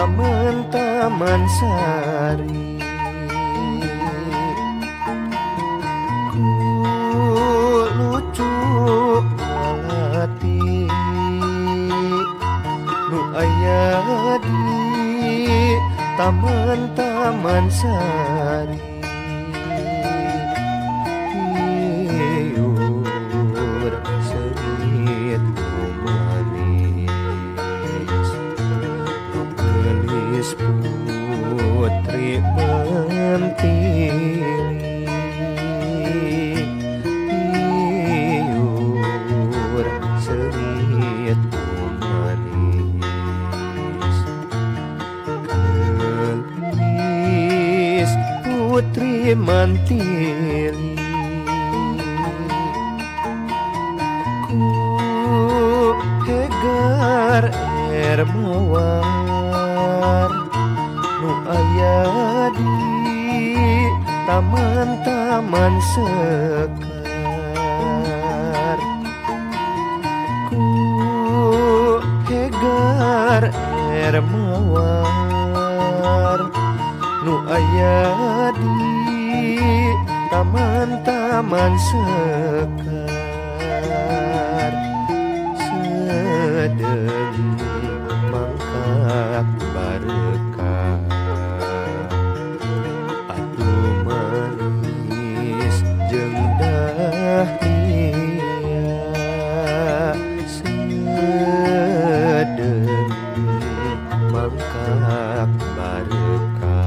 taman-taman sari. Ku lucu melati nu aya di taman-taman sari. Tiur seungit manis nu geulis putri mentili. Tiur seungit manis geulis putri mantili. Ku hegar air mawar nu aya di taman-taman sekar. Ku hegar air mawar nu aya di taman-taman sekar. Sedeung mangkak bareka atuh manis jeung dahlia. Sedeung mangkak bareka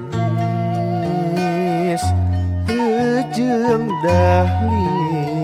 manis jeung dahlia.